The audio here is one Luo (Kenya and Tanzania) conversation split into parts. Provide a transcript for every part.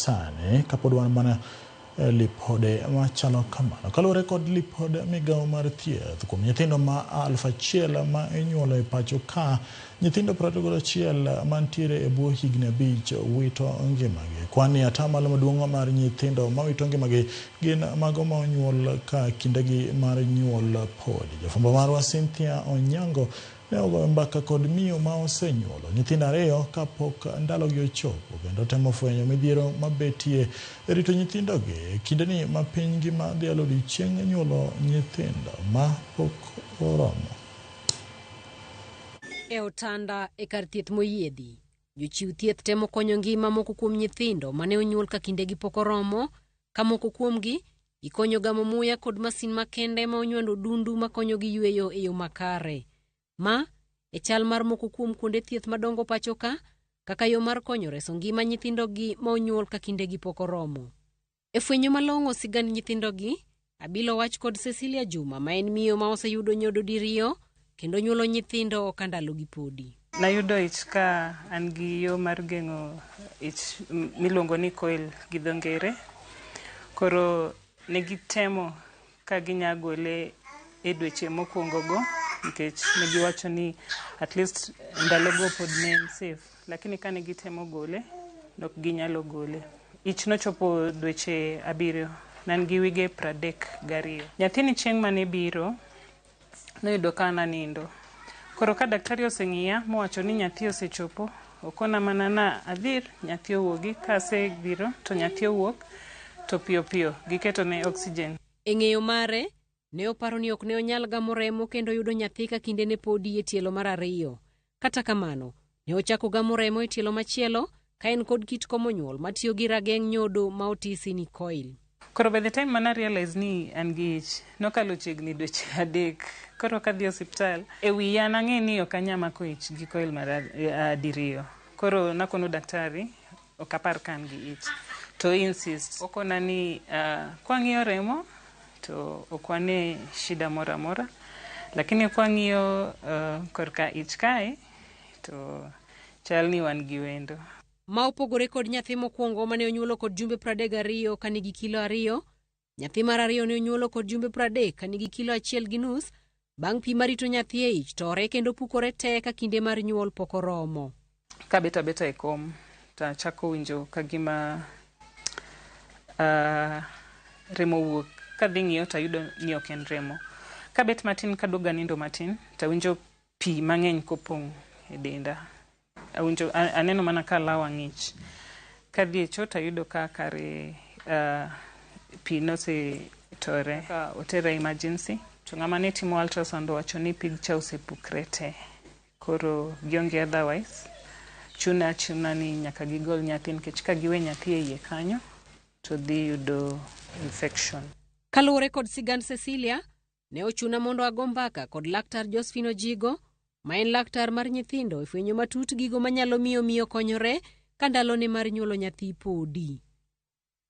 sani kapod wan mana e lipode machalo kamano. Kaluwore kod lipod migawo mar thieth kuom nyithindo ma 1000 ma inyuolo e pacho ka, nyithindo 31 mantiere e bwo higni 5 wito ngimagi. Kwan ni atamalo maduong' mar nyithindo mawito ngimagi gin mago ma onyuol ka kindegi mar nyuol podi. Jafwambo marwa Cynthia Onyango ne ogoyo mbaka kod miyo ma osenyuolo nyithindo 2 kapok ndalogi ochopo kendo temo fwenyo midhiero mabetie e rito nyithindogi e kindeni ma piny ngima dhialo odiochieng' nyuolo nyithindo ma pok oromo. E otanda e kar thieth moyiedhi, jochiw thieth temo konyo ngima moko kuom nyithindo mane onyuol ka kindegi pok oromo, ka moko kuomgi ikonyo gamo muya kod masin makende ma onywando odundu makonyogi yweyo e yo makare. Ma e chal mar moko kuom kuonde thieth madongo pacho ka, kaka yo mar konyo reso ngima nyithindogi ma onyuol ka kindegi pok oromo. E fwenyo malong'o sigand nyithindogi, abilo wach kod Cecilia Juma ma en miyo ma oseyudo nyodo diriyo kendo nyuolo nyithindo ka ndalogi podi. Nayudo ich ka an gi yo mar geng'o ich miluongo ni coil gi dho ngere. Koro ne gitemo ka ginya gole e dweche mokwongo go nikech ne giwacho ni at least ndalogo pod ne en safe. Lakini kane gitemo gole, nok ginyalo gole. Ich nochopo dweche 7, ne an gi wige 32. Nyathini chieng' mane biro, noyudo ka an anindo. Koro ka daktari oseng'iya mowacho ni nyathi osechopo, okona mana na adhir nyathi owuogi, kasebiro to nyathi owuok to piyo piyo giketo ne oxygen. E ng'eyo mare, ne oparo ni ok ne onyal gamo remo kendo yudo nyathi ka kinde ne podi e tielo mar 2. Kata kamano, ne ochako gamo remo e tielo machielo ka en kod kit komo nyuol matiyo gi rageng' nyodo ma otisi ni coil. Koro by the time mana realize ni an gi ich, nokalo chiegni dweche 3. Koro kadhi osiptal, e wiya nang'e ni ok anyal mako ich gi coil mar diriyo. Koro nakono daktari, ok apar ka an gi ich. To insist, okona ni kwang'iyo remo, to ok wane shida moro amora. Lakini kwang'iyo korka ich kae, to chal ni wan gi wendo. Ma opogore kod nyathi mokwongo mane onyuolo kod jumbe 32 ka nigi kilo 2, nyathi mar 2 ne onyuolo kod jumbe 30 ka nigi kilo 1.5, bang' pi marito nyathi e ich tore kendo pukore te ka kinde mar nyuol pok oromo. Kabet abeta e kom, to achako winjo ka gima remo wuok. Kadhi ng'iyo to ayudo ni ok en remo. Kabet matin kaduogo anindo matin, to awinjo pi mang'eny kopong' e denda. Awinjo, aneno mana ka lawa ng'ich. Kadhi e choo to ayudo ka kare pi nosetore. Ka otera emergency, to ng'ama ne timo ultrasound owacho ni pig cha osepukre te. Koro gionge otherwise. Chuna achuna ni nyaka gigol nyathi nikech ka giwe nyathi e iye kanyo to dhi yudo infection. Kaluwore kod sigand Cecilia, ne ochuna mondo ago mbaka kod laktar Josephine Ojigo, ma en laktar mar nyithindo e fwenyo matut gigo manyalo miyo miyo konyore ka ndalone mar nyuolo nyathi podi.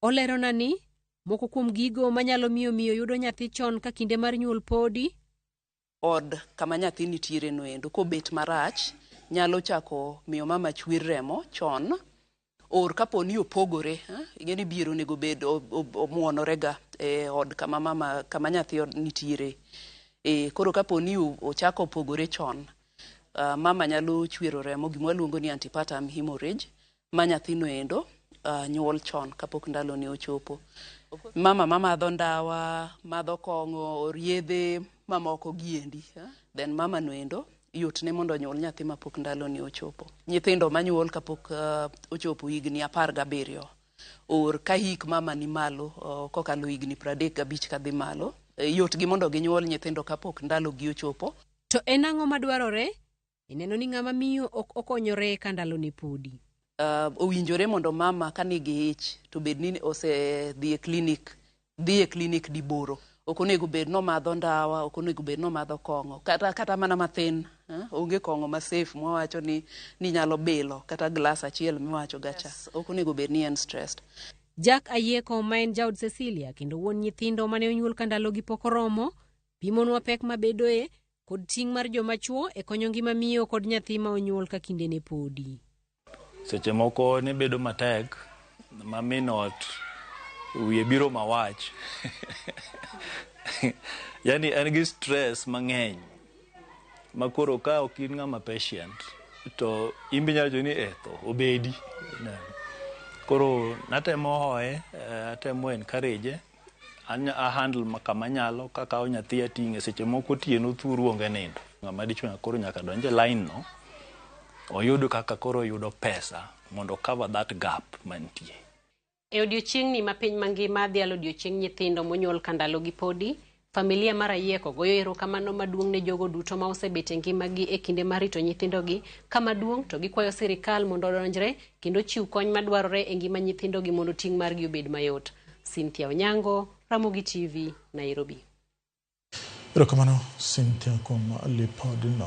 Olerona ni moko kuom gigo manyalo miyo miyo yudo nyathi chon ka kinde mar nyuol podi. Od kama nyathi nitiere noendo kobet marach nyalo chako miyo mama chwer remo chon, or kapo ni opogore, ing'e ni bier onego bed omuonorega e od kama mama, kama nyathi nitiere. Koro kapo ni ochako opogore chon, mama nyalo chwero remo, gima waluongo ni antepartum hemorrhage, ma nyathi noendo nyuol chon kapok ndalone ochopo. Mama mamadho ndawa, madho kong'o, or yedhe mamoko giendi, then mama noendo yotne mondo onyuol nyathi mapok ndalone ochopo. Nyithindo manyuol kapok ochopo higni 17, or ka hik mama ni malo, kokalo higni 35 kadhi malo, yotgi mondo ginyuol nyithindo kapok ndalogi ochopo. To en ang'o madwarore ineno ni ng'ama miyo ok okonyore ka ndalone podi? Owinjore mondo mama ka nigi ich to bed ni osedhi e klinik, dhi e klinik diboro. Ok onego bed nomadho ndawa, ok onego bed nomadho kong'o, kata mana mathin, onge kong'o ma safe mwawacho ni nyalo bilo, kata glass achiel miwacho gacha. Ok onego bed ni en stressed. Jack Ayieko ma en jaod Cecilia kendo wuon nyithindo mane onyuol ka ndalogi pok oromo, pimonwa pek mabedoe kod ting' mar joma chuo e konyo ngima miyo kod nyathi ma onyuol ka kindene podi. Seche moko ne bedo matek ma min ot wiye biro mawach. Yani en gi stress mang'eny ma koro ka ok in ng'ama patient to in be inyalo wacho ni eh tho obedi. Koro natemo hoye, atemo encourage, a handle kama anyalo kakawo nyathi ating'e seche moko otieno thuru onge nindo. Ng'ama dichuo koro nyaka donj e line no oyud kaka koro oyudo pesa mondo cover that gap mantie. E odiochieng'ni ma piny mangima dhialo odiochieng' nyithindo monyuol ka ndalogi podi, familia mar Ayieko goyo erokamano maduong' ne jogo duto ma osebet e ngimagi e kinde mar rito nyithindogi. Kama duong' to gikwayo sirikal mondo odonjre kendo ochiw kony madwarore e ngima nyithindogi mondo ting' margi obed mayot. Cynthia Onyango, Ramogi TV, Nairobi. Erokamano Cynthia kuom lipodno.